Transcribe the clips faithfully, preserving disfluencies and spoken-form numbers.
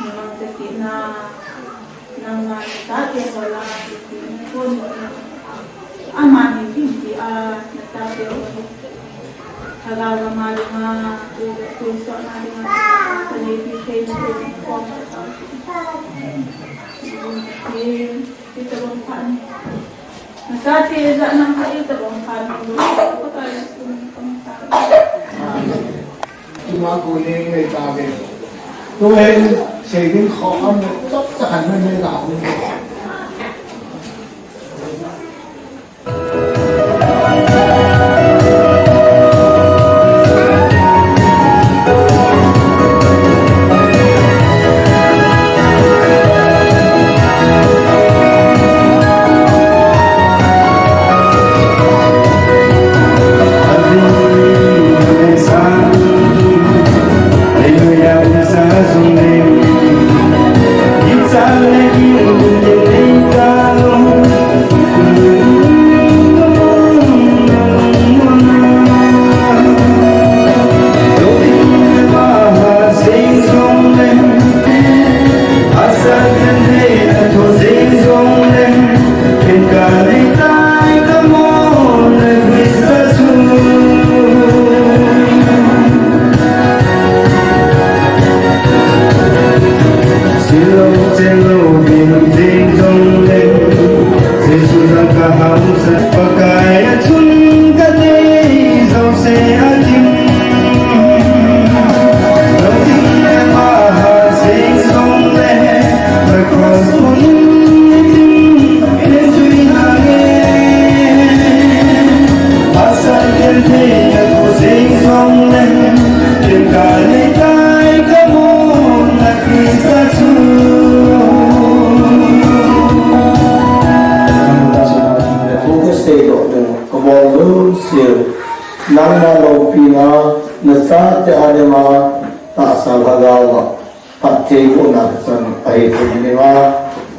Nang chakina, nang na chate hola, ti ti na kon na. Ama ni ti ti a, na chate ho. Thaga ga ma lu ma, ku, ku so na lu ma, ta ni ti te na ko ko ma ta. Ti, ti ta bang pan. Ima ko ni ngai ta ve. Tu hin sei ding kho am chop cha kan mai mai la. Nangma loupina, nachate adinga, tahsa lhagao a, phattheibohna chan, ahi thei ding a,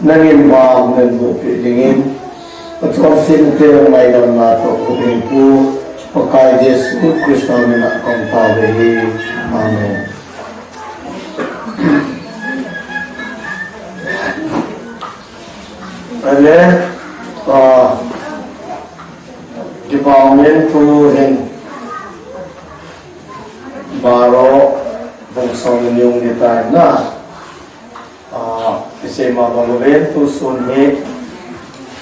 Nangin vang nang bu pi dingin, achon sin te ngaidam na to ku ding ku, Pakai Jesu Christa mina kong ta ve hi. Amen. Ale, ah, di pa men tu hin, baro, bung song yung di tayo na. Ah, isei ma bang ven tu sun hi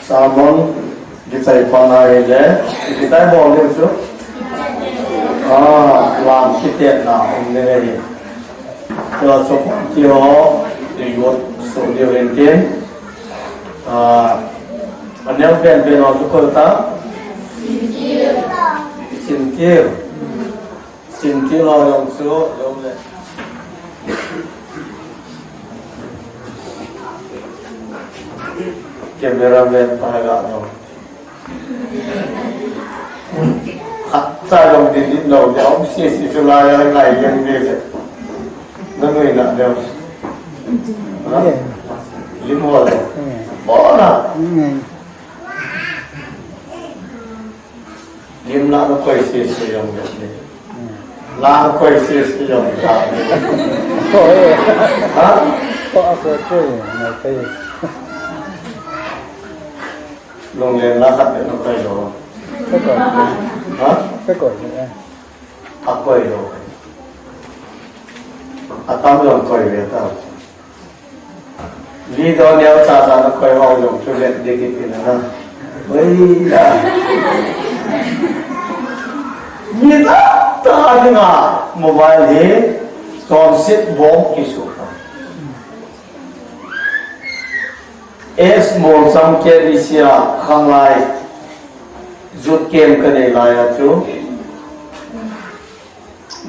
sermon kichai pa na hi le, kichai bol ding chu. Ah, lam kitet na um ding hi. Tua chu ti ho, ti yot so ding hin tin. Ah, anel pen pen ho chu kol ta. Sintil. Sintil ho jong chu, jong le. Cameraman pa ga jong. Khat cha jong din din lo, jong si si chu la ya ngai yang de le. Na nui na de. Ha? Lim ho le. Bo na. Lim la na koi se se jong de ni. La na koi se se jong de ni. Koi. Ha? Koi a koi koi na koi. Lunglen la khat de na koi lo. Koi koi. Ha? Koi koi. A koi lo. A tam jong koi ve ta. Video neo cha cha na koi ho jong chu vet ding kiti na na. Oi ya. Mi tamtah dinga mobile hi chonset bom kisu. Es mol cham ke ni sia khanglai. Jut kem ka nei lai a chu.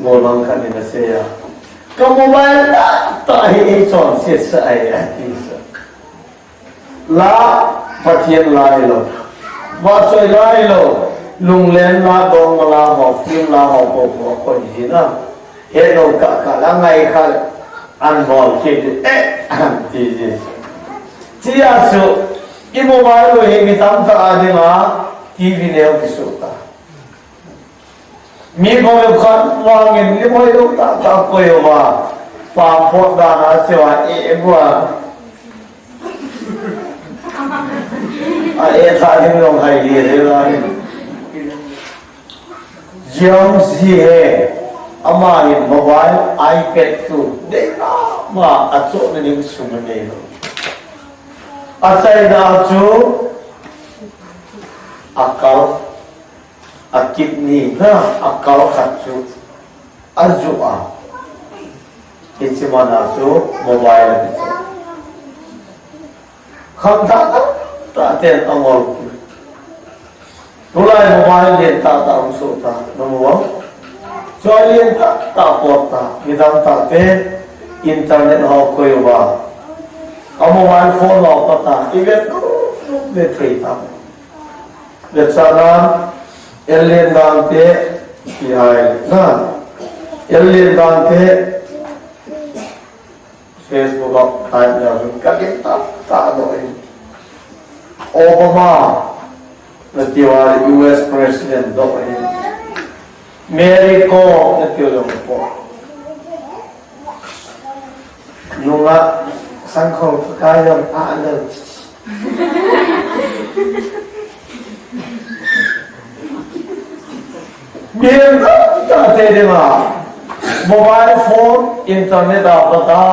Golang khat in asei a. Ka mobile tamtah hi eichonset sah ahi ati sa. La Pathen la hilo. Vahchoi la hilo. Lunglen la, dongma la ho, film la ho, po po koi ji na. He lo ka ka la ngai kha an bol kit eh an ti ji. Tia chu i mobile lo hi mi tamtah a dinga T V neo kisu ta. Mi bol khat vangin lim hoi lo tah tah koi uva. Pam phot dan a cheu a e e bua. A e tha ding long hai li le la. James hi he. Ama hin mobile, iPad tu. Dei ma ma a cho na ding sum nei lo. A chai da chu a kal. A kidney na a kal khat chu a ju a. Hiche man a chu mobile a chu. Khangthah tamtah ten a ngol. Tulai mobile lien tah tah hung soh ta, na mu am? Chua lien tah tah pot ta, mi tamtah te internet ho koi uva. A mobile phone ho pa ta, i vet nom nom le thei ta. Vetsahnan, el lien dan te, ti hai na. El lien dan te, Facebook a type na, ka lien tamtah doh in. Obama, na tiu a U S President doh in. Mary Kom, na tiu jong ko. Nunga sang khong ka jong a lo. Mihem tamtah te dinga mobile phone, internet a pat a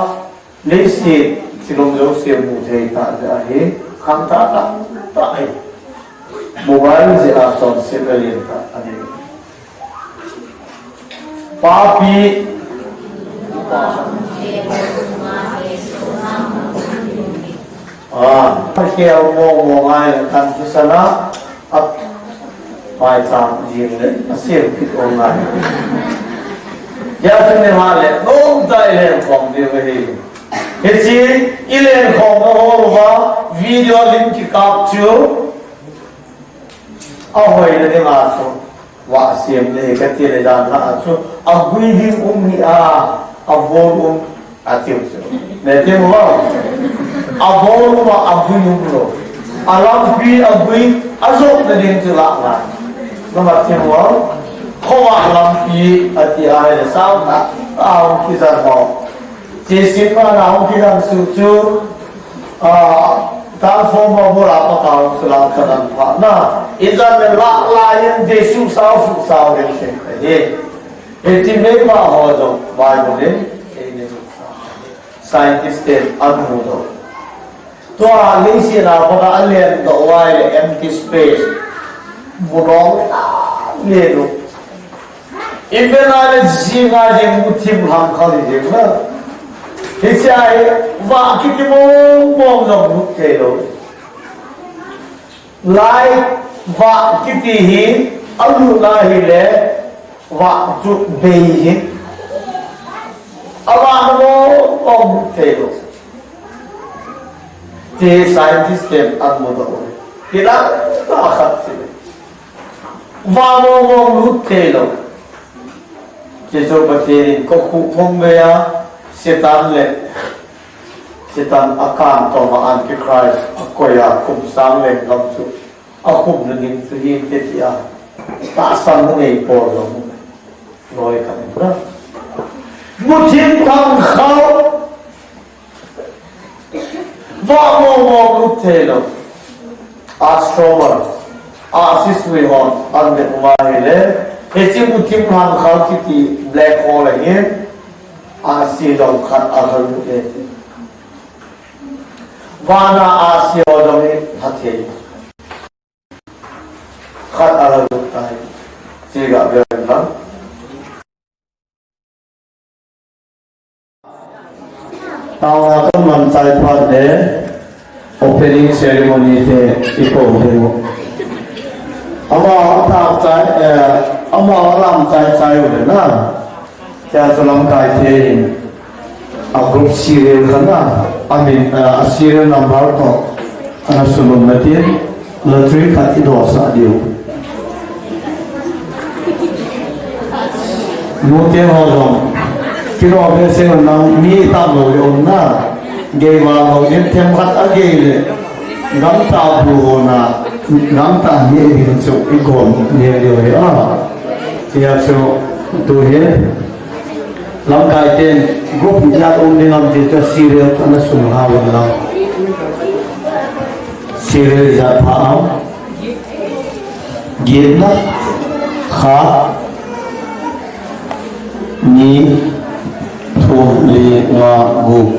leiset thilom jouse mu thei tah jeh ahi, khangthah tamtah ahi. Mobile jeh a chonset a lien tah ahi. Papi. Ah, khel mong mong ngai le kan thusana. Ap. Pai chang jing le, a siam kit ong ngai. Ya chu ni ha le, nom tai le khom di ve hi. Hiche, i lengkhom na ho uva, video lim kikap chu, ahoina dinga chu, vah sem ding kati le dan a chu, agui ding um hi a, avon um, atiu chu. Nati mo? Abol uva abui umlou. Alampi abui, ajotna ding chu lah ngai. Number ten uva, khovah lampi ati ahile sautah a hung kijan ho. Hiche simna a hung kijan suh chu, ah, transformer bula paka hung sulang sadan pha na. Ijan le lah lah in Jesu sao suh sao ding se ahi. Hiche meipa ho jong Bible in eina scientist ten amu doh. Tua leiset a pat a alen doh uva ahile empty space. Mu dong le lu. Ipi na le jinga jing mu thim lhang khal hi jing na. Hiche a hi vah kiti mong mong jong lut thei lou. Lai vah kiti hi alut na hile vah chu bei hi. Avah na mong mong lut thei lou. Ti scientist ten amu doh uve. Ti la ta khat ti. Vah mong mong lut thei lou. Hiche chu Pathen in kokhuh phong geiya, Satan le, Satan akan toma Antichrist akoi a kum sang lenggam chu akhumna ding chu hinte tia tahsanna nei bol lou. Loi khat in na. Muthim khangkhao. Vah mong mong lut thei lou. Astronomer, ahsi sui hon, an vet uva ahile, hiche muthim khangkhao kiti black hole ahin, ahsi jong khat alha lut e ti. Vana ahsi ho jong hi lha thei. Khat alha lut tai. Hiche ga vel lang. Taona kan man chai phat le opening ceremony te i ko ding u. Ama athah chai, eh, ama alam chai chai u le na. Tia chu lamkai te in a group serial khat na, a min, eh, a serial number toh ana sun un na tin. Lottery khat i dosah diu. Nute ho jong, kidoh behseh un lang mi tam lou le um na. Gei val lou in themkhat a gei le. Gamtah bu ho na, gamtah mi ding chu i gom neo diu ahi a. Tia chu tu hi. Lamkai ten group ijat um ding ham ti chu serial chu ana sun hao un lang. Serial ijat pha am? Get na. Khat, ni, thum, li, nga, gup.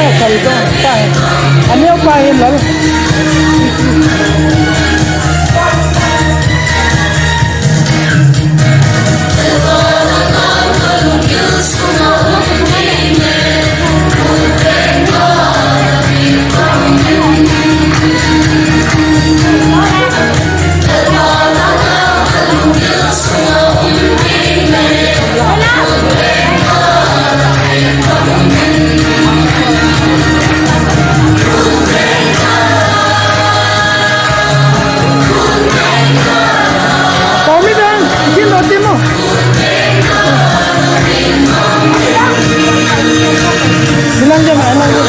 Kal to, pa. Ani pa hin lal. Kau mi dang, kin lo timo. Bilang jam, bilang jam.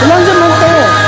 Bilang jam, bilang jam.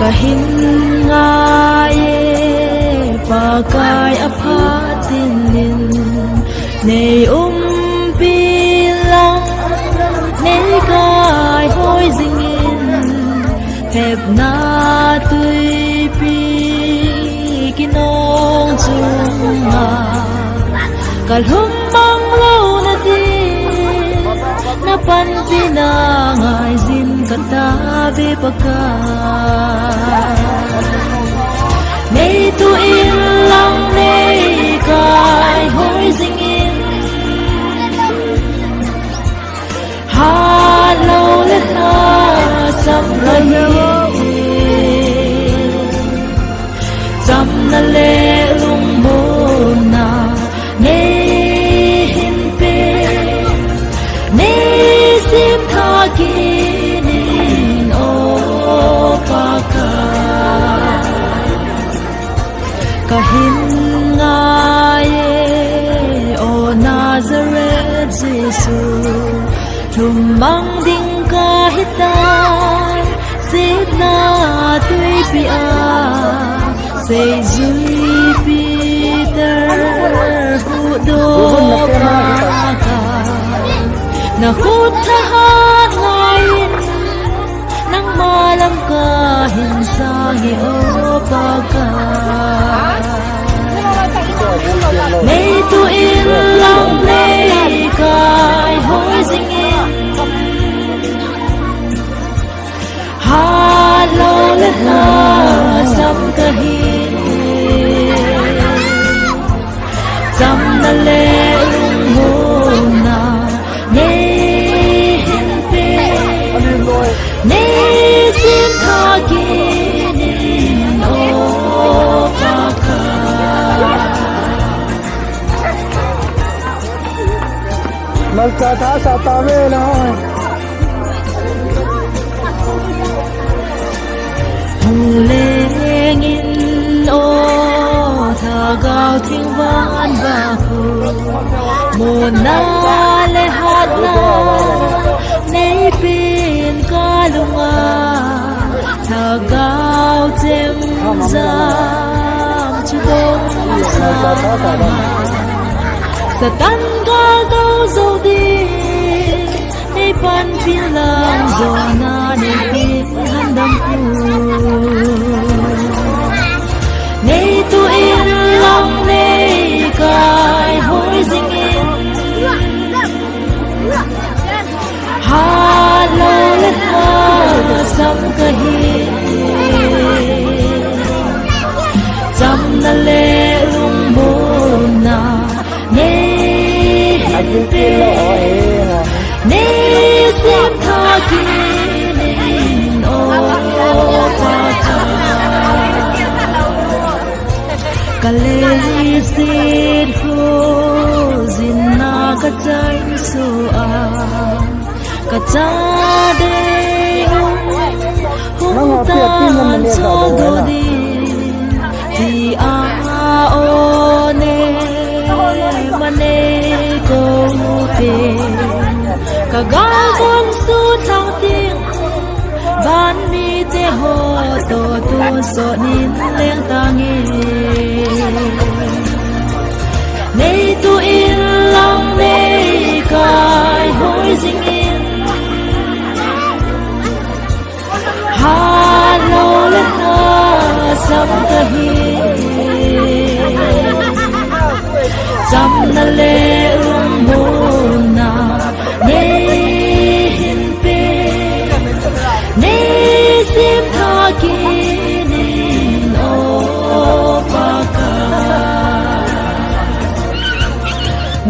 Ahin ngai e, Pakai aphat in, nei umpi lang, nei kaihoi jingin, thepna tuipi kinong chunga kalhum mang lou nadin, na panpina ngaijin kataove Pakai. Nei tu in lang nei kaihoi jingin, hat lou le lhasam kahi. Chamna le lungmonna nei hin pe, nei sim tha kinin, o Pakai. Kahin ngai e, o Nazareth Jesu, lhum mang ding kahitai, sitna tuipi a seijui Peter huhdoh Pakai. Na khut thahat ngaiyin, nangma lam kahin sang e, o Pakai. Nei tu in lang nei kaihoi jingin, hat lou le lhasam kahi. Chamna le lungmonna nei hin pe, nei sim tha kinin, o Pakai. Malcha tha sa tave na. Hung lengin, o Lhagao Theng van vah khu, monna le hatna nei pen kalunga, Lhagao chemjam chu dong sa, Satan gal dou jou ding, nei panpi lang jona nei pi handam pu. Nei tu in lang nei kaihoi jingin, hat lou le lhasam kahi. Chamna le lungmonna nei hin pe, nei sim tha kinin, o Pakai. Ka leiset khu jinna ka chai suh a, ka cha dei u hung tan soldoh ding, tia o ne ma nei kou te. Ka gal kon suthang ding, van mite ho toh tun sonin leng tange. Nei tu in lang nei kaihoi jingin, hat lou le lhasam kahi. Chamna le lungmonna nei hin pe, nei sim tha kinin, o Pakai.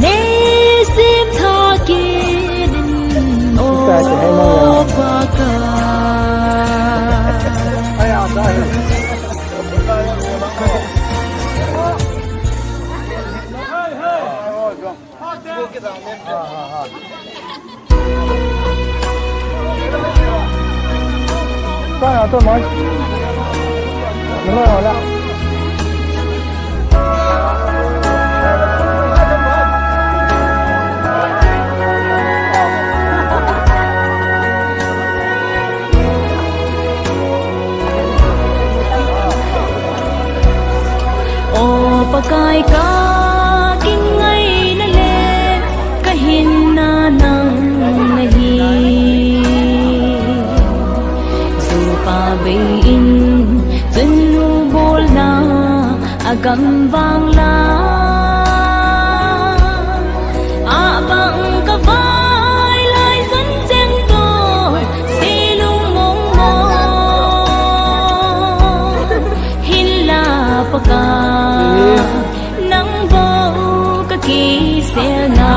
Nei sim tha kinin, o Pakai. Gam vang la, a bang ka vai lai zan cheng to, silung mong mong, hin la paka, nang bo ka kisel na.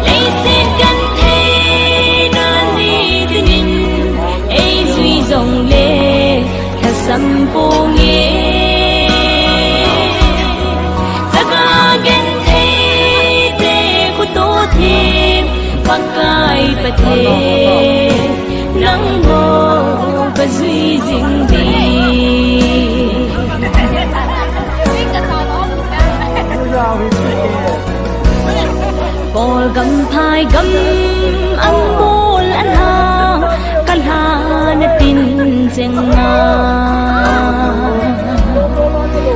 Leiset kan thei na ni tinin, ei zui zong le, Lhasam pung e, chaka genthei te khuto thim, Pakai Pathen, nang bo ka zui zing ding. Kawl gam, Phai gam, an bol an hang, ka lha na tin cheng a.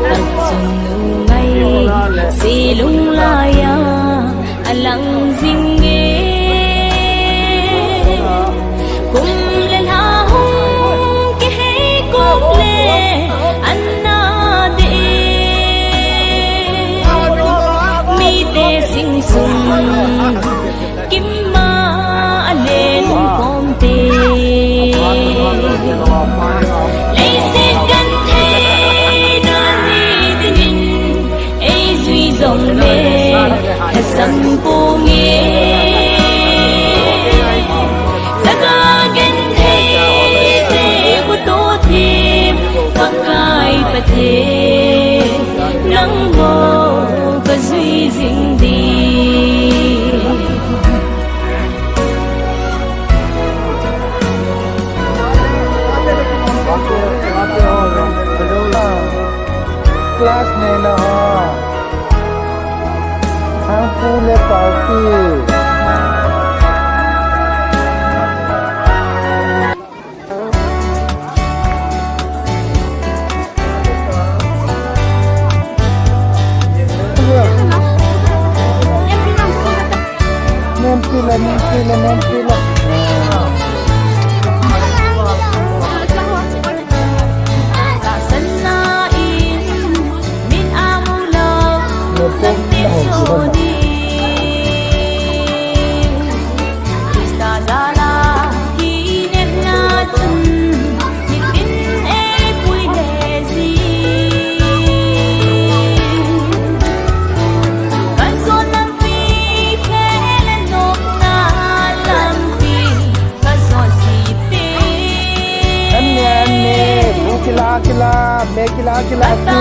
Ka chun nu ngai, silung lai a, a lang zing e. Kum le lha hung kihei kop le an na de. Mite sing sung kim ma a len kom te. Leiset kan thei na ni tinin, ei zui zong le, lhasam pung e. Chaka genthei te khuto thim, Pakai Pathen, nang bo ka zui zing ding. Class ne na ho. Hang pu le pau pi. Nempila, nempila, nempila. Min a mu lo, nang tin so ni. Krista jal a, hi nep na chun, nitin ei pui le ji. Ka zon lampi, phe le nopna lampi, ka zon ji te. Anne, anne, bu kila, kila, me kila, kila, tu.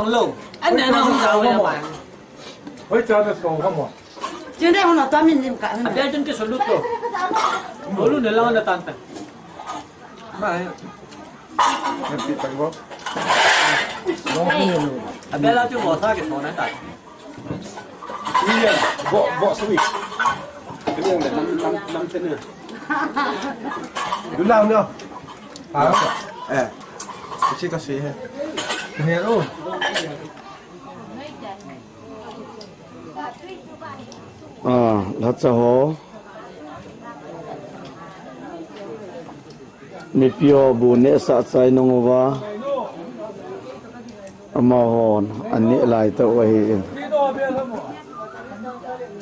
Lo. An ne na hung sa wa ya ma. Hoi cha na ko ha mo. Chun de hung na ta min lim ka. A bel tun ke so lu ko. Ko lu ne la na tan tan. Mai. Ne pi tan ko. A bel la chu mo sa ke so na ta. Iya, bo, bo sui. Ini yang dah nam, nam, nam tena. Dulang dia. Ah. Eh. Kecil kasih ya. Ni oh. Ah, lhacha ho. Mipi ho bu neh sah chai nung uva, amahon aneh lai tah u ahin.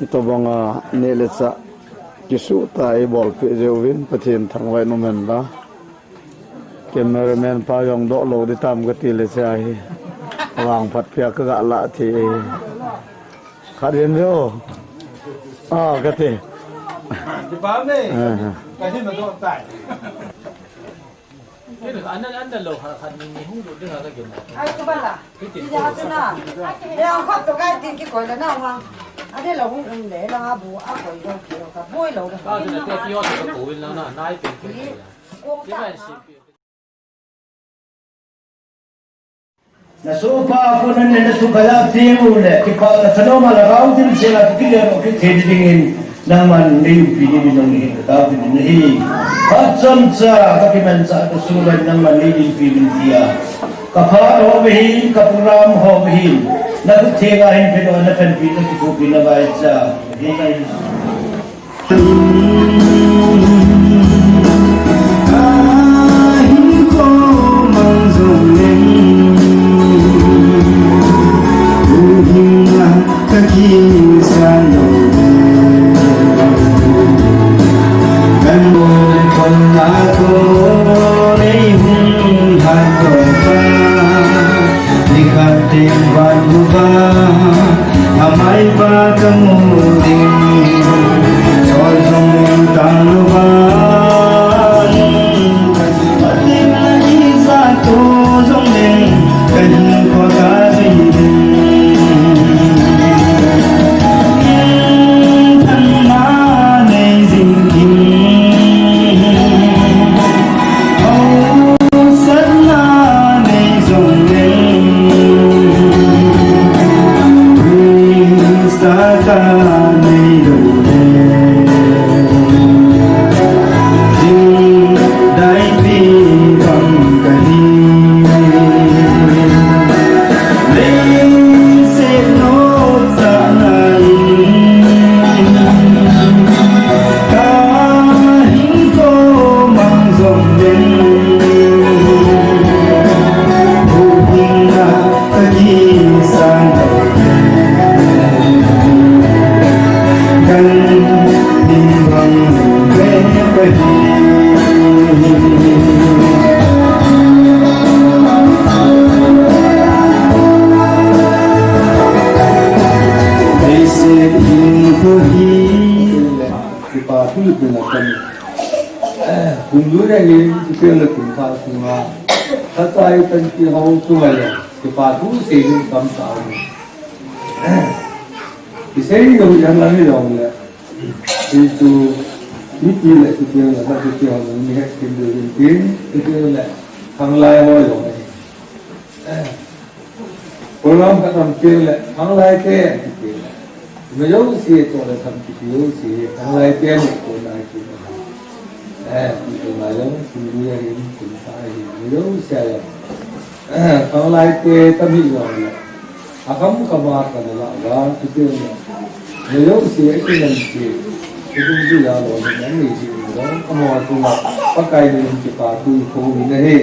Hitobanga neh le chah kisuh tah a eibolpeh jeh uvin Pathen thangvah in um hen lang. Cameraman pa jong doh lou ding tam kati le chai hi. Vangphat pia kaga lah thei. Khat hin jo. Ah, kati. Kipa ne. Ah. Kahin na doh tai. Kini ka anal anal lo ha khat ni ni hung lo ding ha ka gin. Ai, tu bala. Kiti. Ti ha tu na. Ni ang khat to kai tin ki koi la na wa. Ade lo hung um le la bu a koi lo ki lo ka boi lo da. Ka na te ti yo to ko win la na nai pe pe. Ko ta. Ti ban si. Na sohpa khu nan ne na sukha la teng u le, kipah na thanom a lhagao dimset a kile mo kithei dingin, nangman nei umpi dingin nang nei hin ka tao ding ahi. Phat chomcha ka kimanchah ka sung le nangman nei umpi ding tia. Ka phat ho ahi, ka program ho ahi. Na khut theng a hin phet u, na panpi, na kithopi, na vaicha. Hi. Nikhat ding van uva, amai va ka mu ding, chol jong mun tang uva. Patin na isa to jong len, kahin ko ka jing ding. Than na nei jing ding. Kipa thu le pina kan. Kum lu le ni, kipa le kum pha sunga. Khatai tan ki hau tu le. Kipa thu sei ni kam ta ni. Kisei yo yang la ni long le. Kitu, ni ki le kipa le, kipa le, ni het kin le kin, kipa le. Khanglai ho yo. Program khat ham pen le, khanglai te, ti pen le. Mi jouse toh le tham kiti jouse, khanglai te, mi toh nai ti. Eh, mi toh nai jong, ti mi ahin, ti mi ta ahin, mi jouse a jong. Eh, khanglai te, tam hi jong le. A kham kham a kan la va, ti pen le. Mi jouse, ti nan ti. Ti pen ti la lo, ti nan ni ti lo. Amo tu la, Pakai min kipa thu ko mi na he.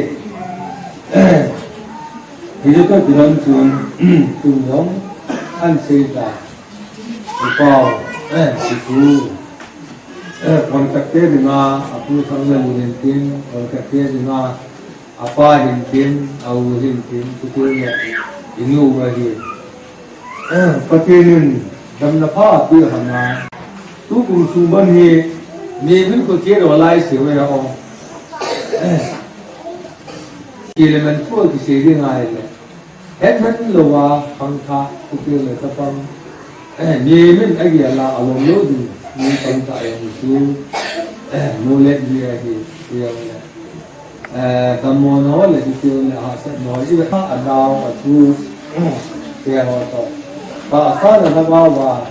Hijeh chun, tun jong, an sei ta. Upau, eh, ipu. Eh, contract te dinga, apu sang le lu nen tin, contract te dinga, apa hin tin, au hin tin, tutu le, inu wa hi. Eh, Pathen in damna pha apeh ham a. Tukum sung ban hi, mi min ko che ro lai se we o. Eh. Ki le man ko ki se ding ai le. Hetman louva khangthah, kipeu le chapang, eh, ni min agi ala alom lou ding, ni khangthah yang chu, eh, mu le ni agi, yang le. Eh, dammo no le, kipeu le, hahsat no, i ve kha anao, atu, eh, keiho to. Tahsa le lhagao a,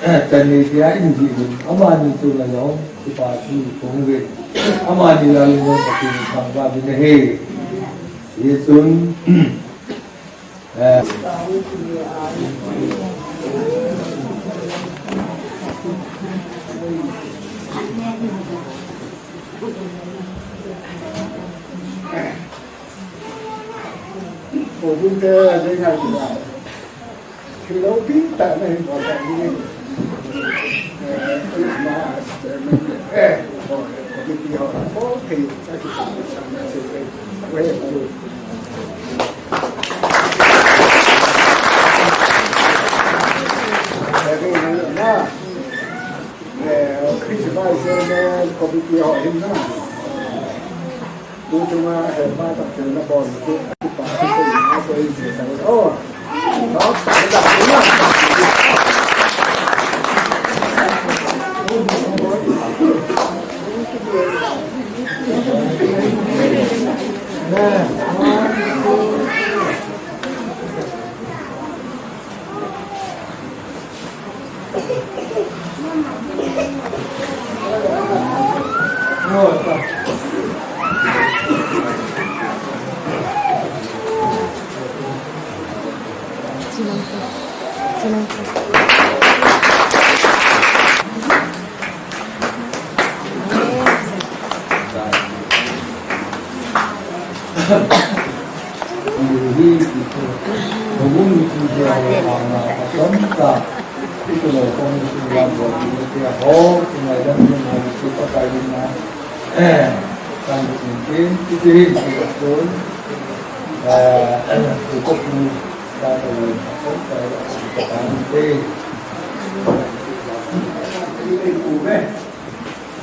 eh, chan nei tia in ji in, amani chu la jong, kipa thu kong ve. Amani la le jong, Pathen thangvah in ahi. Hichun, eh, Ko bun te, a ding a ding a. Thil lo pi ta na hi ko ta ni. Eh, ma, eh, ko, ko pi pi ho, ko, ke, ta ki ta, ta, ta, ta, ta, ta, ta, Christmas committee ho hin na. Tu tu ma he pa ta ke na bon tu pa tu na ko in se ta. Oh.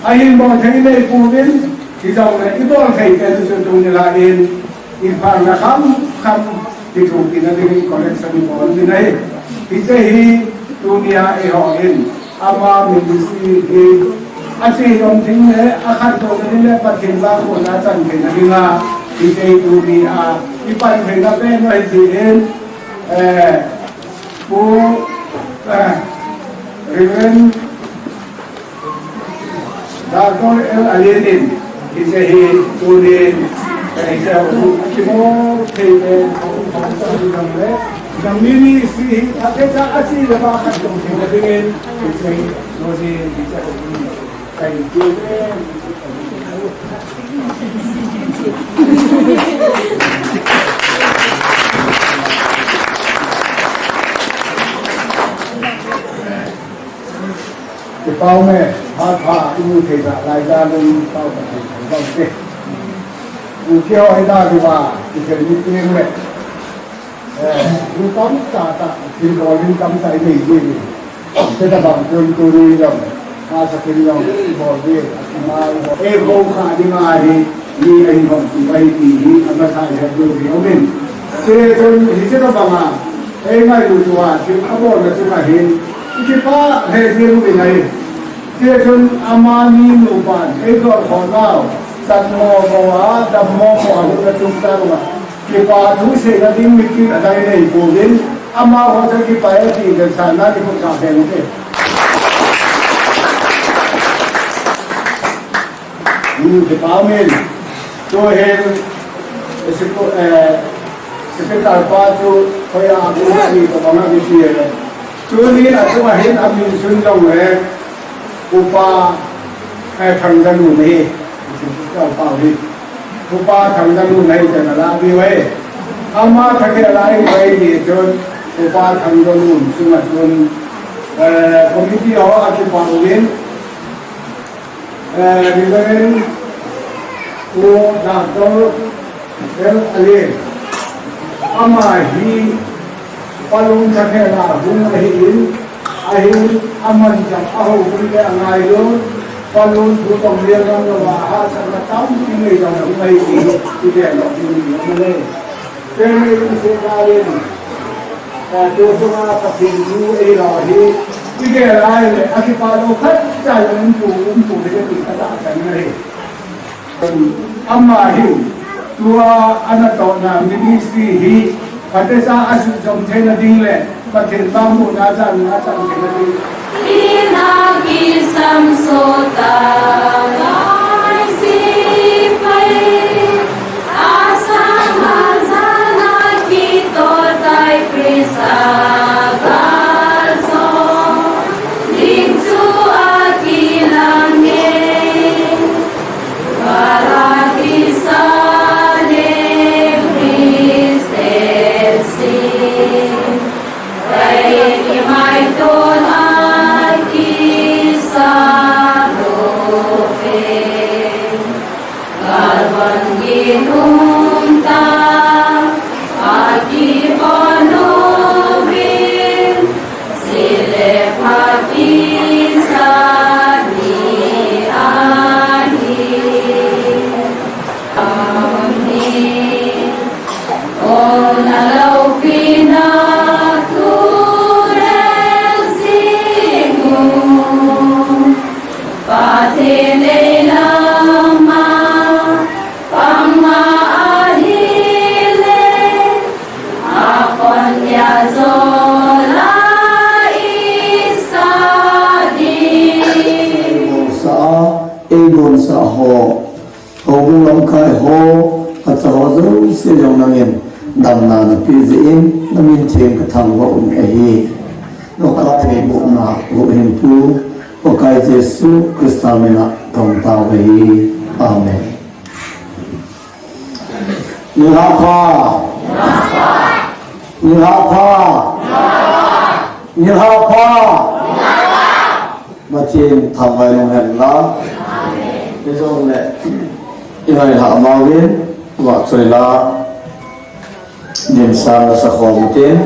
Ahin bol thei nei pouvin, hijongle i bol thei pen chu tuni la in, i phalna kham kham, kithopi na ding in collection i bol ding ahi. Hiche hi tunia eiho in, ama ministry hi, ache jong ding le, akhantouna ding le, Pathen vangbohna chan theina dinga, hiche hi tunia, i pan theina pen ahi tin, eh, Pu, eh, Reverend Doctor L. Alin in, hiche hi tunin, eh, hiche hi kibol thei le, jong le, jong ni ni si hi, a te cha a si le ba khat jong thei le dingin, hiche hi, no si, hiche hi, thank you. Kipah e, phat pha imu thei ta lai ta lung pau ta thei thei bang te. U kio ai ta ki ba, ki thei ni tieng le. Eh, lu tam ta ta, ki lo lu tam ta i nei ni. Te ta bang tun tu ni lo. Ka sa kin lo, bo ni, a ki ma lo. E ko kha ni ma ni, ni ai ho ki bai ki ni, a ma sa ya lo ni o min. Te tun hi se ta ba ma. Ei ngailu tua, thil a bolna chunga hin, i kipah lheh jeng uvin ahi. Hichun amani nupan, ei dol khom nau, chan mo mo a, dam mo mo a, hung na chung tang uva. Kipah thu seina ding mitlhi a dang nei pouvin, amaho chu kipah e ti den sa na ni ko ka ben te. Hmm, kipah amen. Tuhin, eh, seko-, eh, secretary pa chu, hoiya, pu si, ko banga mi si, eh. Tunin, a chunga hin, a min sun jong, eh, Upa, eh, Thangjanun hi. Secretary pa hi. Upa Thangjanun hi, te na la bi wai. Ama thake la i wai ni chun, Upa Thangjanun, sunga chun, eh, committee ho a kipah uvin, Eh, Reverend Pu Doctor L. Alin. Ama hi Palun thakhat a hung ahin, ahin aman jong a houbung le a ngailun, Palun thu tong le ngam lou a hahsatna tampi nei jong hung ahi ti, ti le lo ti ni le. Teni in se na len. Eh, tu tu na ka pin tu e la hi. Ige lai le, a ki pa lo khat cha lo um tu, um tu le ki ka ta ka ni. Ama hi, tua ana tohna ministry hi, phatecha a suhjong theina ding le, Pathen pamlona jana chang theina ding. Ina kisam sota lai si pai, asama jana kitotai Krista galso, ding chu akilang e. Sa a, eidon sa ho, houbung lamkai ho, acha ho jouse jong nangin damna napeh jeh in, namin theng kathangvah un ahi. Nokah theibohna, Huhhingpu, Pakai Jesu Christa mina kathum tauve. Amen. Nilhah pha. Nilhah pha. Nilhah pha. Pathen thangvah in umhen lang. Hijongle, ingailhah mauvin, vahchoi la. Dimsang la sakhom tin.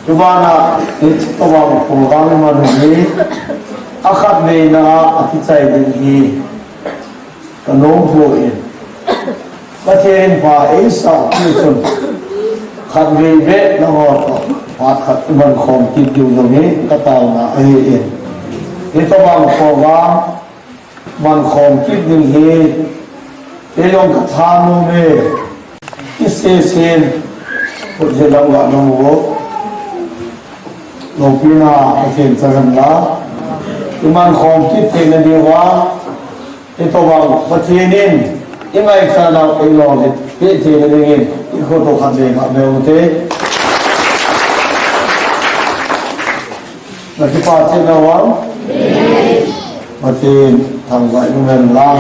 Tubana, hiche tobang program iman hi, akhatveina a kichai ding hi, kanom poi. Pathen in pha eisah pi chun, khatvei beh nangho toh, phat khat iman khom kit diu jong hi, kataona ahi. Hitobang program, mankhom kit ding hi, kei jong kathanom e, kisesen, khut je lam ga nang vo, loupina Pathen chang hen lang, imankhom kit theina diuva, hitobang Pathen in, ingaichat nau eilolhin, peh theina dingin, ikhut u khatvei khatvei u te. Nakipa chehna vang. Pathen thangvah in umhen lang.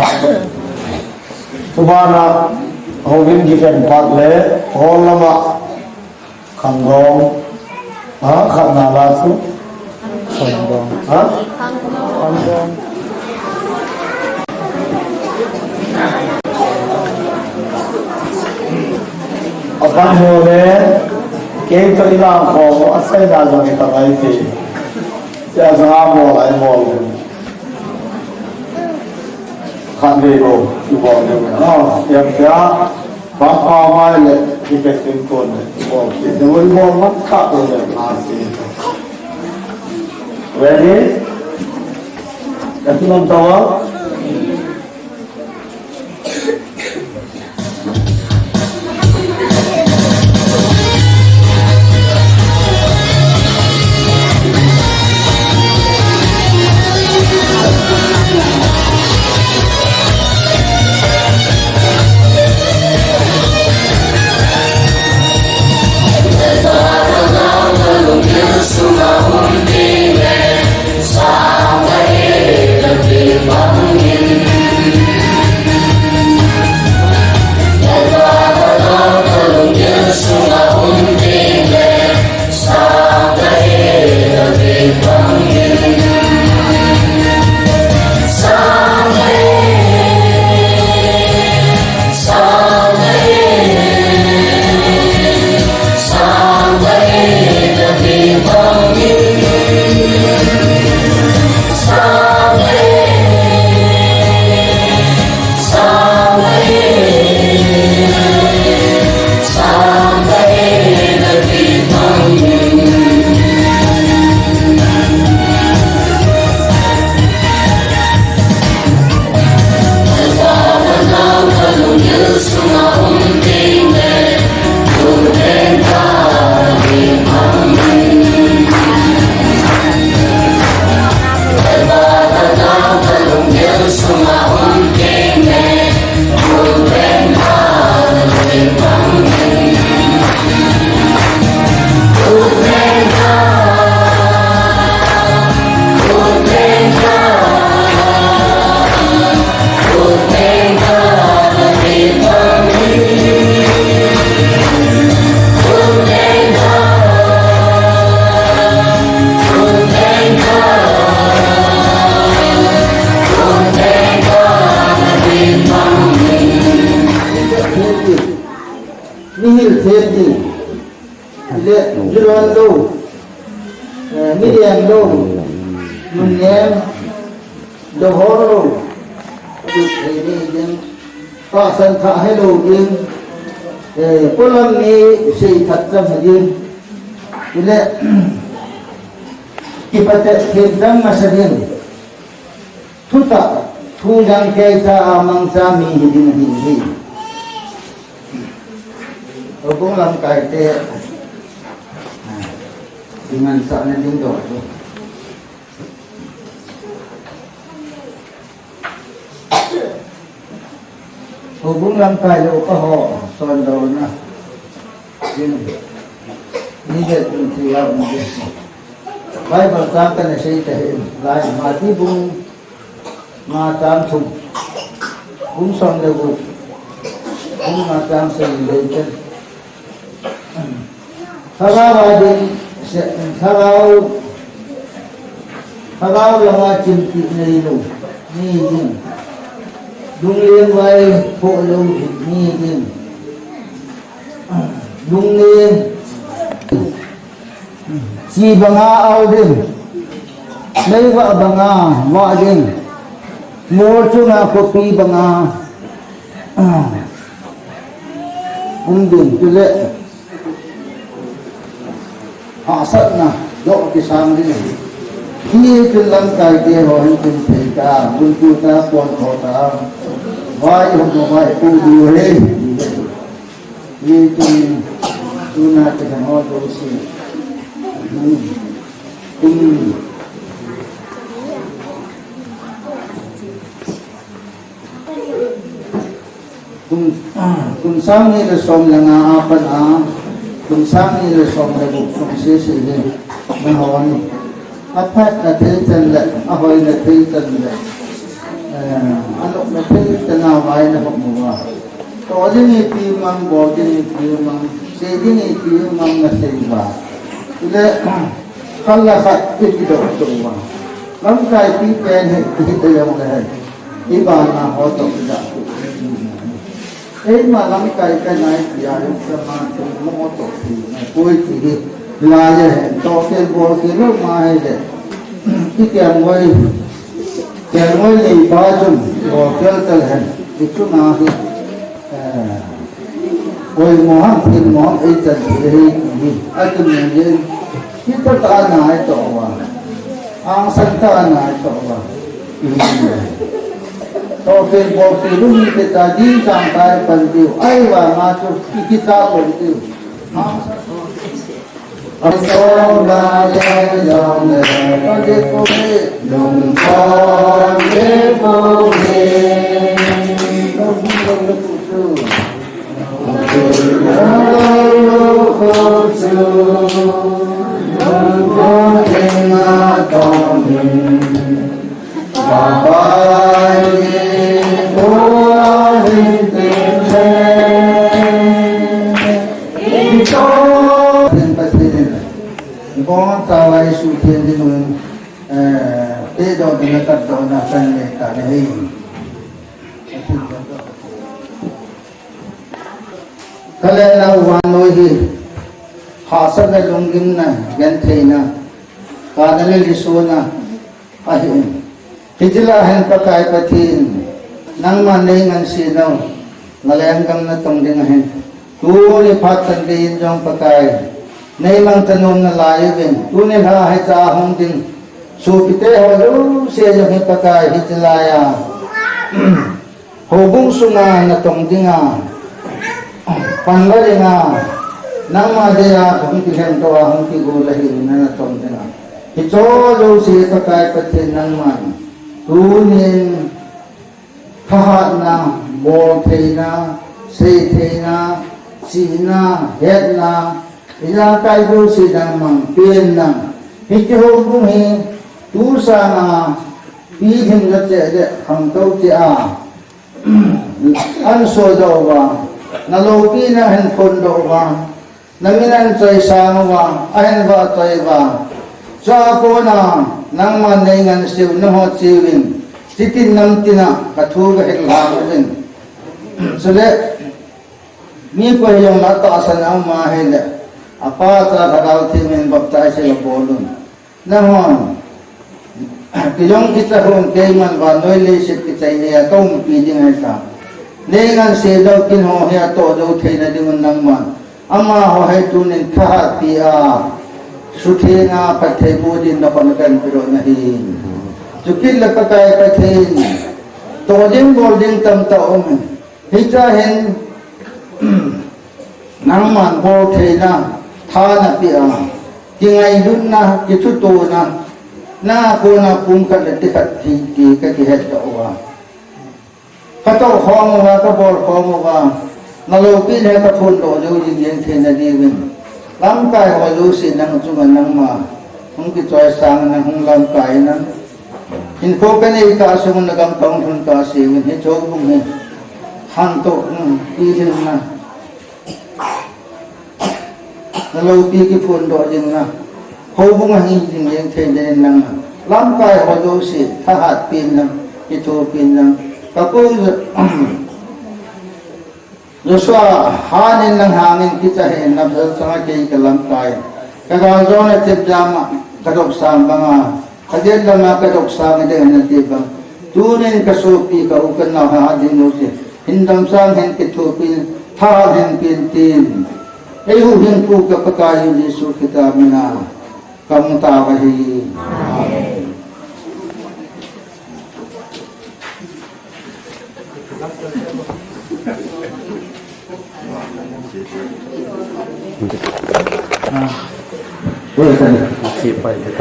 Tubana, houin kipen pat le, hall lama, khangdong. Ha, khatna la chu. Khangdong. Ha? Khangdong. Apan ho le, kei toh ilang khom, asei dan jong itangai te. Tia jong abol, abol. Khatvei bou, ibol le. Ah, tia, tia. Papa mai le, ticket tin kon le, ibol. Tia, ibol mat kha kon le, na si. Ready? Kati mam tawa? Thei ding. Ile, Julan lou. Eh, Midian lou. Nunnem. Johor lou. Tu thei ni ding. Tahsan thah helou ding. Eh, polam ni sei that chang ding. Ile, kipatep thei chang masa ding. Thutah, thu jang kei cha a mangcha mi hi ding ahi hi. Houbung lamkai te, dingan sa na ding doh. Houbung lamkai lou ka ho, son doh na. Ding, ni het ding ti ya um ding. Bible chang kana sei ta hi, lai Mati bung nga chang thum, bung som le gup, bung nga chang sagi le gup. Lhagao a ding, se, lhagao, lhagao langa chimtih neilou, ni ding. Lungleng vai phoh lou, ni ding. Lungni chi banga ao ding, meivah banga vah ding, mol chunga khopi banga, ah, um ding, chule hahsatna doh kisang ding. Hichun lamkai te ho hin kin thei ta, guntu ta, pon tho ta, vai hom vai pu du he. Hichun tuna te kan ho do si. Hmm. Hmm. Kum, kum sang ni le som le nga a pat a, kum sang ni le som le gup sung sese hi, nahon aphatna thei chan le, ahoina thei chan le, eh, anopna thei chan a vai nahop uva. Toh ding ipi mang, bol ding ipi mang, sei ding ipi mang nasei uva. Ile, khat le khat ikidoh doh uva. Lamkaipi pen hi, ihi tayong le hi. Ibana ho toh ida. Eima lamkai kanai tia, kama tu mo toh ti, na koi ti hi. Lai ya hen, toh kel bol kel lou ma hi le. Ki kel ngoi, kel ngoi nei pa chun, bol kel tel hen. Ichu na hi. Eh, oi mo ham, tin mo ham, ei chan ti hi, hi, a tu ni yin, hi ta ta na ai to wa. Ang san ta na ai to wa. To pen bo pi lu ni te ta din sang ta ai pan diu. Ai wa ma chu ki ki ta ko diu. Ang san Pathen in, Pathen in, ibon tawai su thei ding un, eh, te do ding a kat do na kan le ta le hei. Ka le na u vannoi hi, hahsatna, lunggimna, gentheina, kana le lisona, ahi in. Hiche lai hin Pakai Pathen, nangman nei ngansena u, na lenggam na tong ding ahin. Tuni phat chan gei in jong Pakai, nei mangcha nom nalai uvin, tuni lha hiche a hung ding sopite ho jouse jong hi Pakai hiche lai a houbung sunga natong dinga, panla dinga, nangma dia hung kilhengdoh a, hung kigol a hina natong dinga. Hiche jouse Pakai Pathen nangman tunin thahatna, boltheina, seitheina, chihna, hetna, ijakai jouse nangman pen nang. Hiche houbung hi tu sanga pilhing na cheh le khangtou cheh a, an soidoh uva, na loupina hin phondoh uva, na min an choisang uva, ahin vahchoi uva. Chua kona nangman nei nganseu, nangho cheuvin, chitin namtina ka thu ka hil lhang uvin. Chule Mi koi jong natahsan a um ahile, apa cha Lhagao Theng in baptize la bol un. Nanghon, kei jong kicha hon keiman vannoi leiset kichai nei a kaumpi ding ahi tan. Leingan se lou kin ho hi atoh jou theina ding un nangman amaho hi tunin thahatpi a, sutheng a, phatthei boh din nakhut a kahin pedoh nahi. Chukit le Pakai Pathen, toh ding bol ding tamtah um e. Hichea hin, nangman bol theina tha napeh a, kingailutna, kithutona, na kona pumkhat le tikhat hi ti kakihetdoh uva, katoh khom uva, kabol khom uva, naloupina hi kaphondoh jou jing jeng theina diuvin, lamkai ho jouse nang chunga nangma hung kichoisang, nang hung lamkai in, hinkho kanei kah sung, nagam kahung lhun kah seuvin, hiche houbung hi khantou, um, pilhinna, naloupi kiphondoh jingna houbung ahi jing jeng thei dingin nang lamkai ho jouse thahatpi in, kithopi in, kapu Jo- Joshua, hanin nang hangin kicha hih in, naphat changa kei kalamkai. Kagal jona chepjama kadopsang banga, kajet lama kadopsang ding nati bang, tunin kasopi, ka-u kanao hat ding jouse hin damsang hen, kithopi in, thahat hen tin, eihuhhingpu ka Pakaiyu Jesu Christa mina kamu tauve. Amen.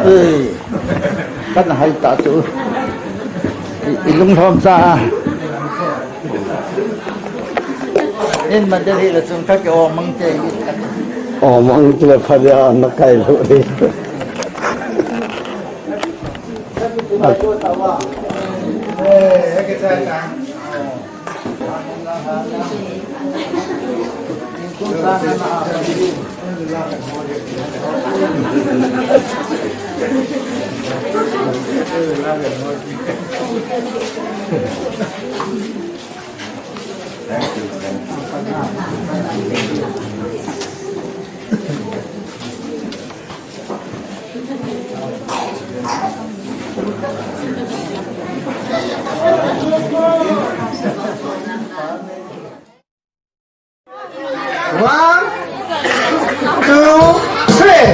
Ei, kana hai ta chu. I, ilunglhom cha. In ma de hi la chung kha ke o mang te. O mang te le pha dia na kai lo de. One, two, three.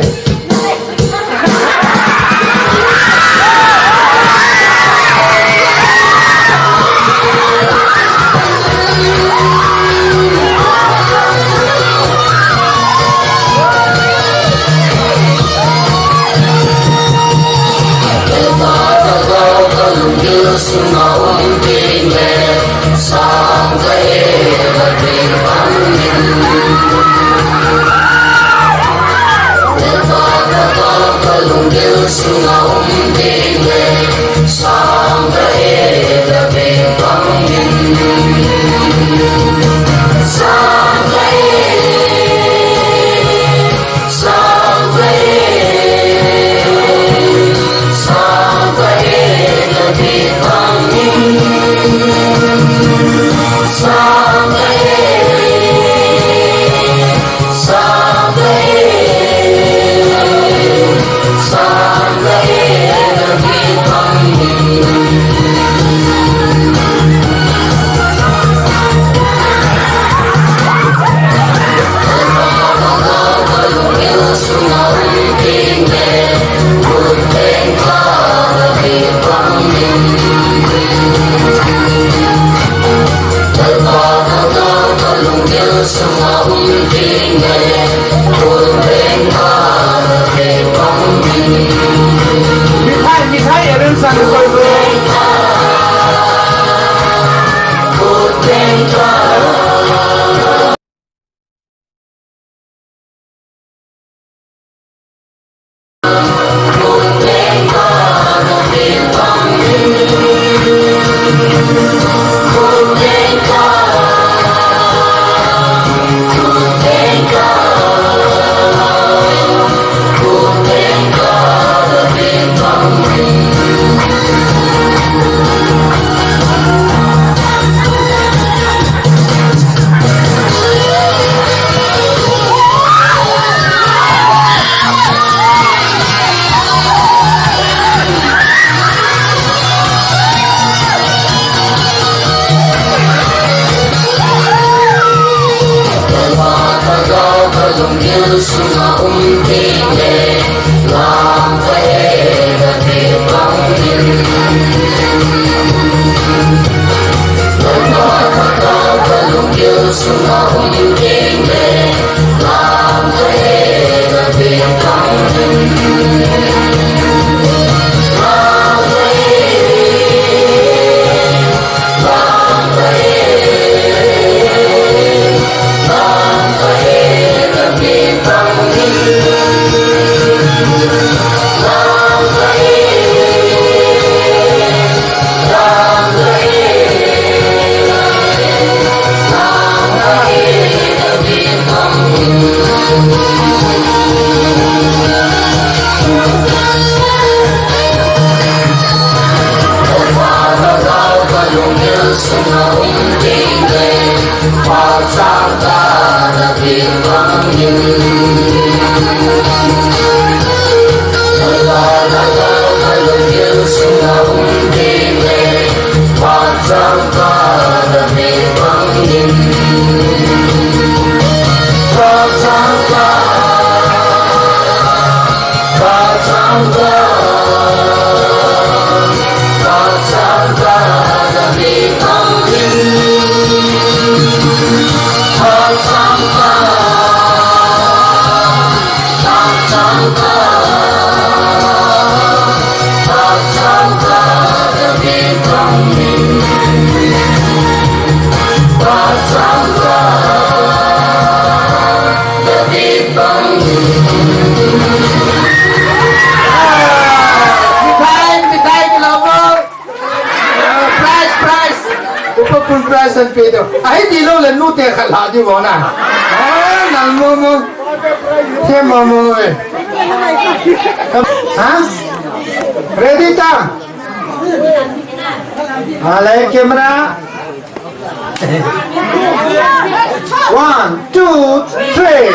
Mithai, mithai arrange sang koi ko. Mithai, mithai, kilo mo. Prize, prize. Upa pun prize an pe to. Ahi ti lou le nu te khat la di mo na. Ah, nang mo mo. Te mo mo eh. Ha? Ready tam? Ale camera. One, two, three.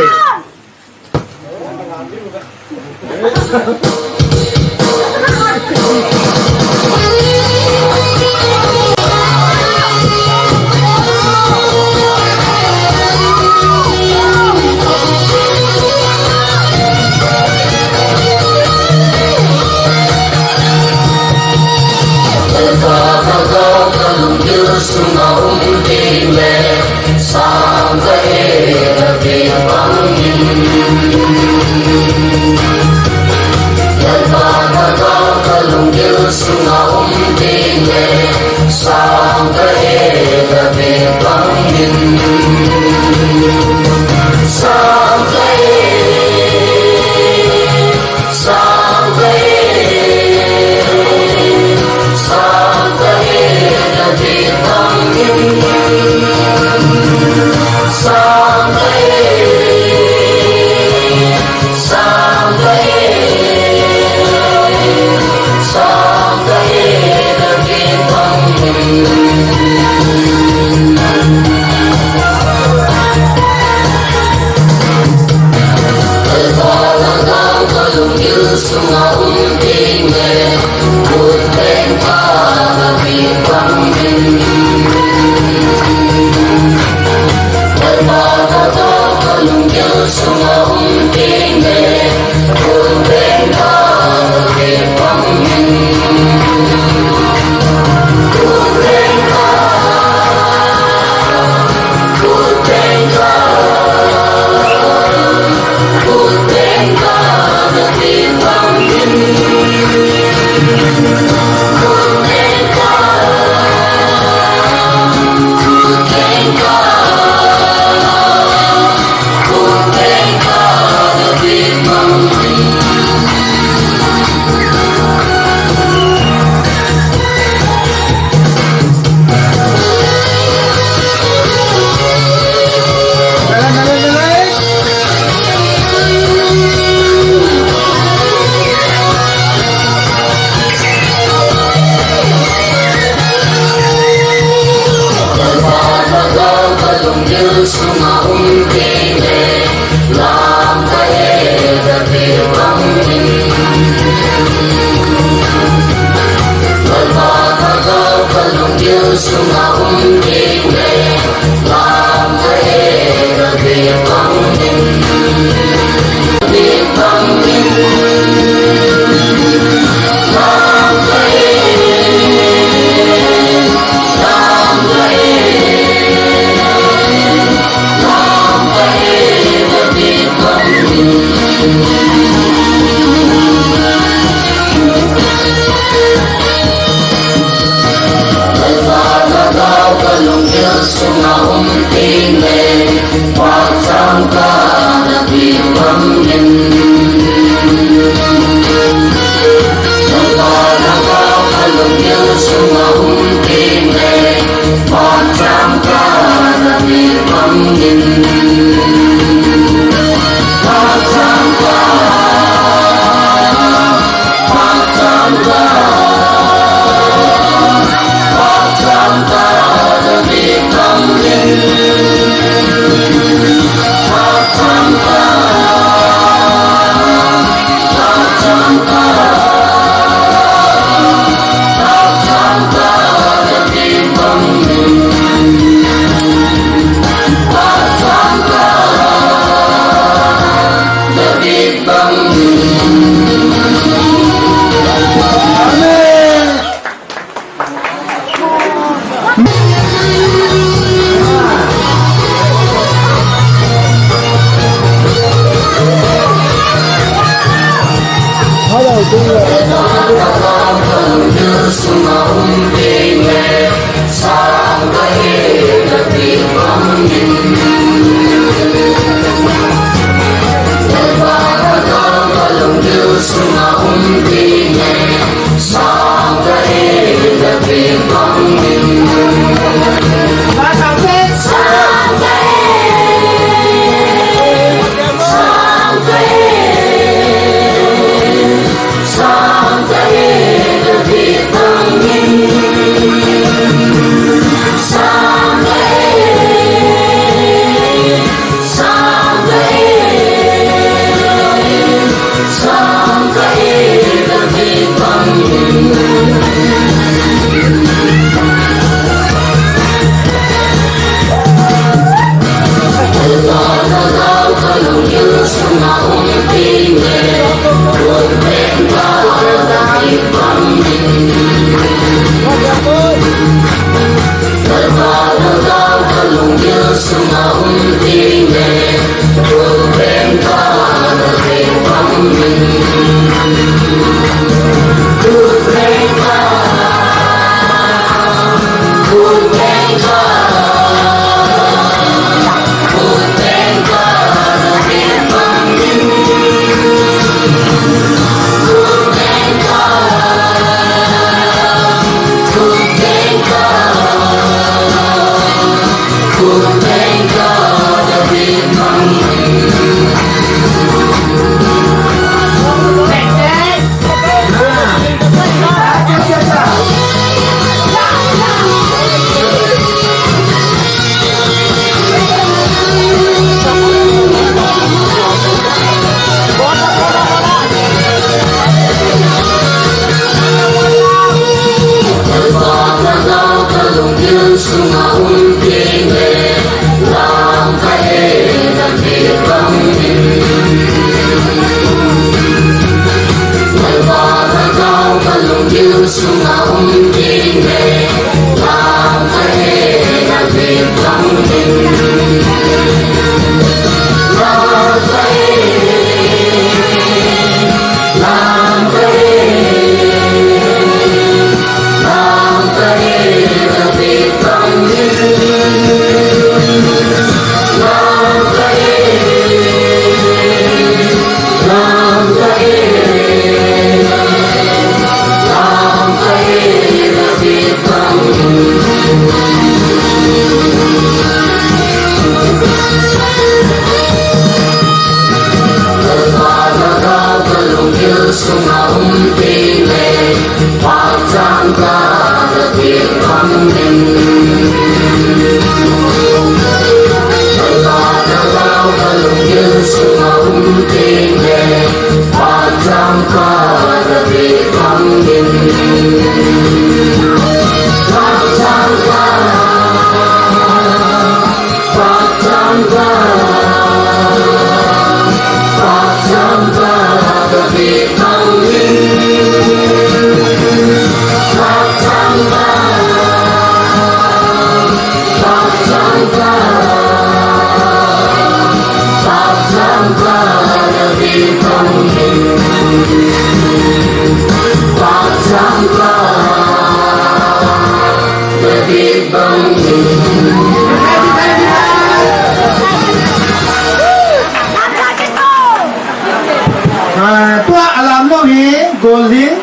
Golhing,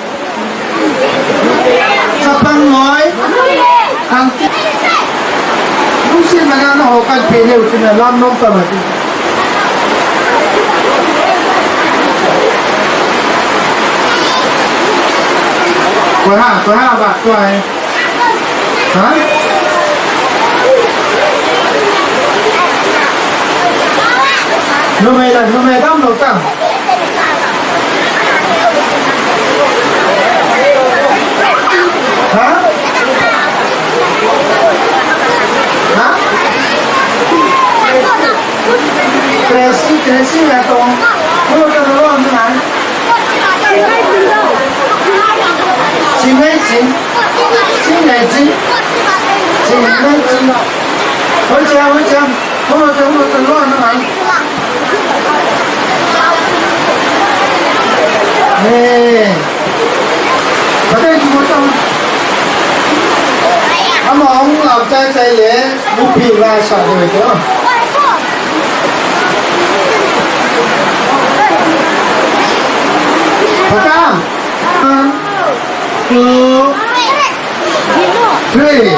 chapang noi, kangti. Lungset mana naho kan peh leu chun alam nom ta mati. Koi ha, koi ha ba, koi. Ha? Numei la, numei damlou tam. Ha? Ha? Tracy, Tracy la tong. Numei damlou tam. Chin nei chin. Chin nei chin. Chin nei chin. Hoi cha, hoi cha. Hoi cha, hoi cha, lo na ngai. Hey. Pakai tu mo ta. Ama hung lam chai chai le, mu pi la sa de ko. Pakai. One, two, three.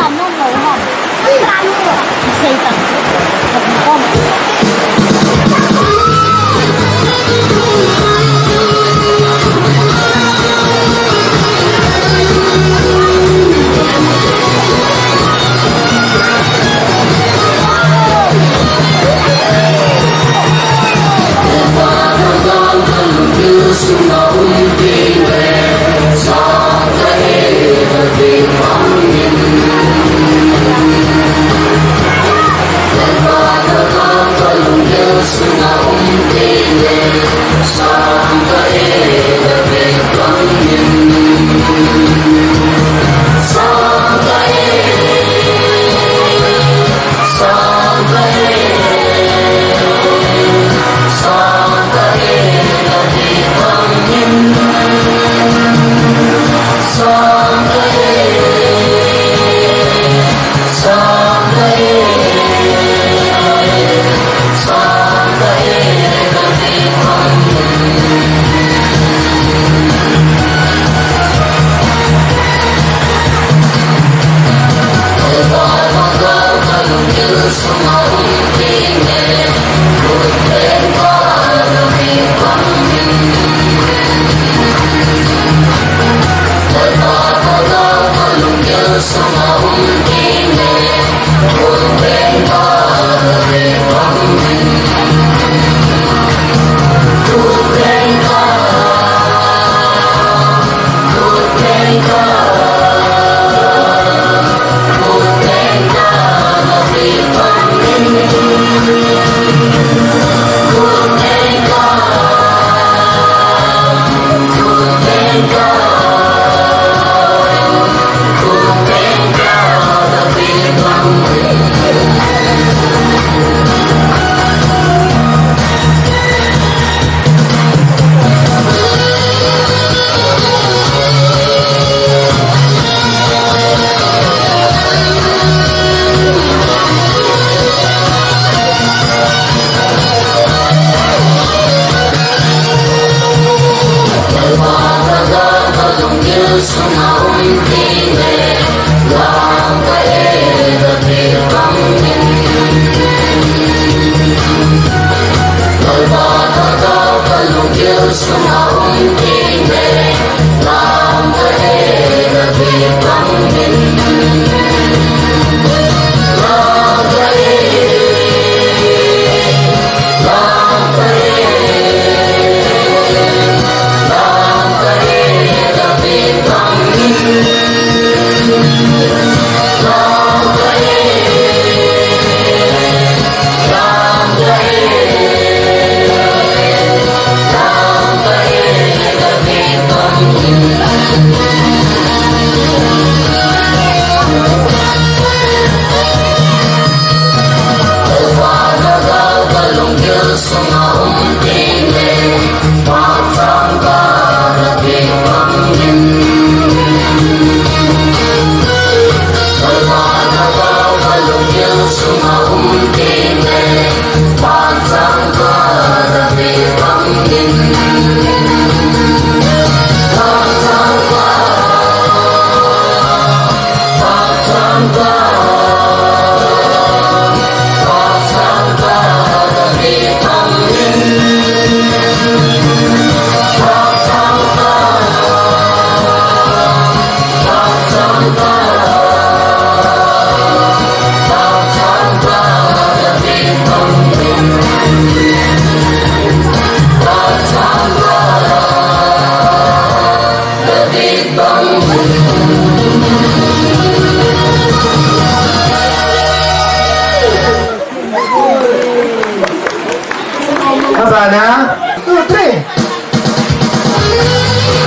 Ana, two, three.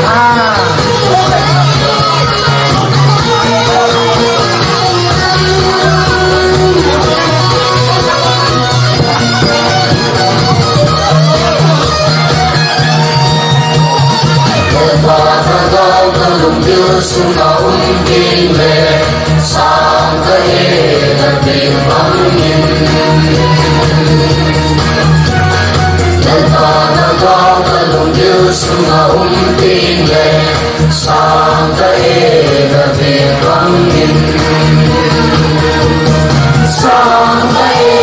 Ah. Sang kahe na bit bang in. Lalpa na ka kalunggil sunga um ting le. Sang kahe na bit bang in. Sang kahe.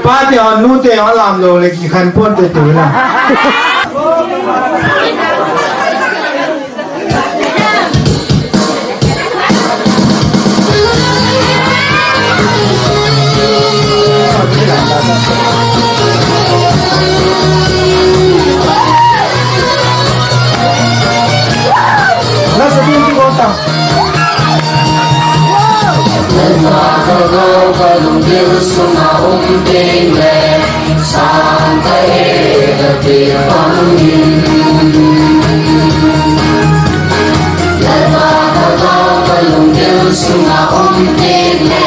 Pa te ho, nu te ho, lam lou le kikhen pon te tu la. Lalpa ka gou ka lungdil sunga um ting le, sang kahe na bit bang in. Lalpa ka gou ka lungdil sunga um ting le,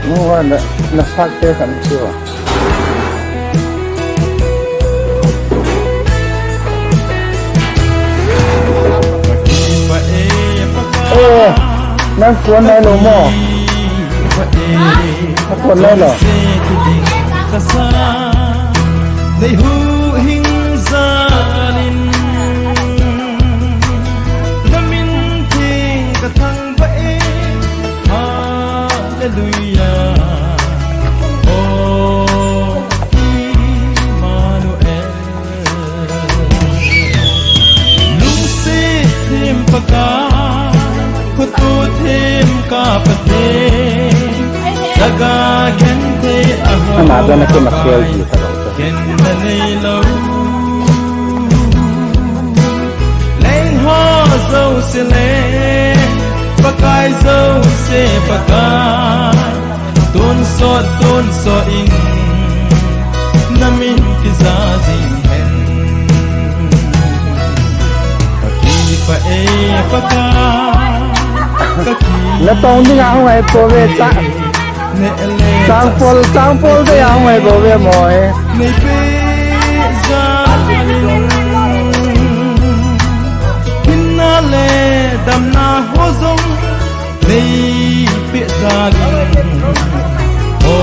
Nuwa na, na sakte kan siwa. Eh, nang phone nai lou mo? Nang phone nai lou? Nei huhhing jalin na min theng ka thangvah e. Hallelujah. O Emmanuel. Lungset them Pakai, khoto them ka Pathen, chaga genthei a hao Pakai, khen na neilou. Leng ho jouse le, Pakai jouse Pakai, tonsot, tonsot in, na min kija jing hen. Ka kipah e Pakai, ka kipah. Na tong ding a hung ai po ve cha. Changpol, changpol te a hung ai po ve mo e. Nei pe ja in, hinna le damna ho jong nei peh jal in, o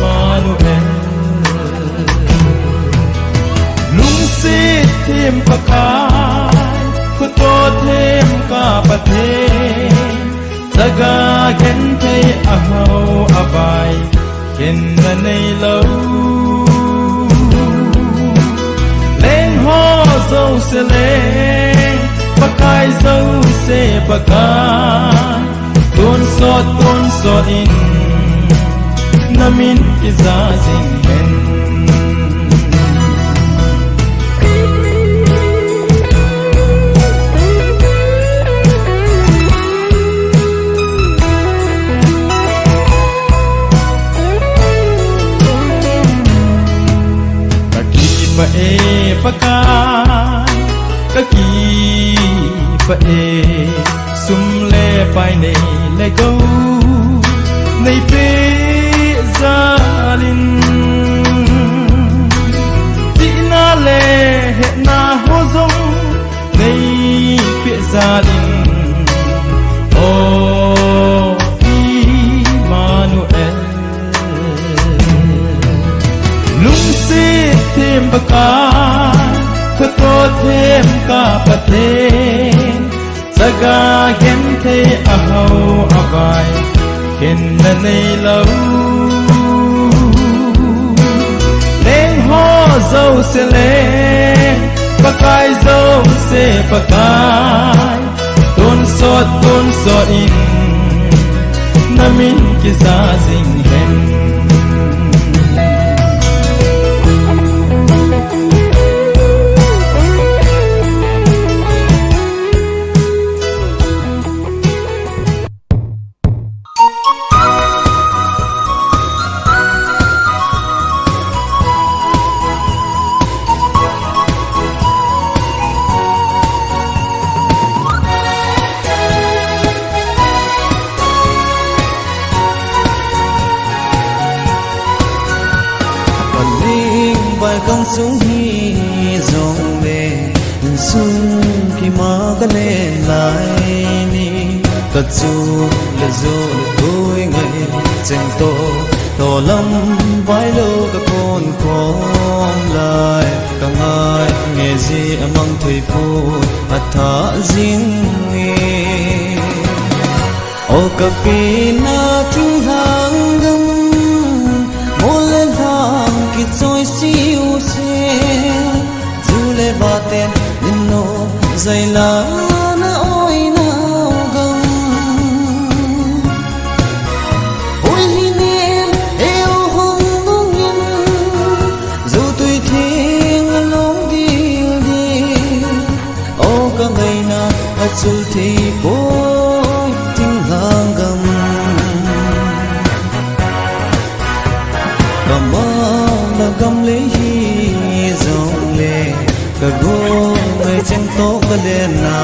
Emmanuel. Lungset them Pakai, khoto them ka Pathen, chaga genthei a hao a vai, khen na neilou. Leng ho jouse le, Pakai jouse Pakai, tonsot, tonsot in, Namin kija jing hen. Kakipah e Pakai, kakipah e. Sum le pai nei le gou neipeh jal in, chihna le hetna ho jong neipeh jal in, O Immanuel. Lungset them Pakai, khuto them ka Pathen, chaga genthei a hao a vai, khenna neilou. Leng ho jouse leng, Pakai jouse Pakai, tonsot tonsot in namin kija jing hen. Kaling bai kang sung hi jong le, insung kima kalen lai ni. Kachu le ju le tui ngai cheng to, to lam vai lo kakon khom lai. Kangai nge ji amang thui phu atha jing e. O ka Pi na thinglhang gam, mol le lhang kichoi siu se. Ju le va ten nin no jai la na oi na gam. Hoi hi nen eu hong dong in, ju tui theng a long dil dil. O ka ngaina a chul thei poi thinglhang gam. Ka mauna gam lei hi jong le, ka gu ngai cheng to ka le na.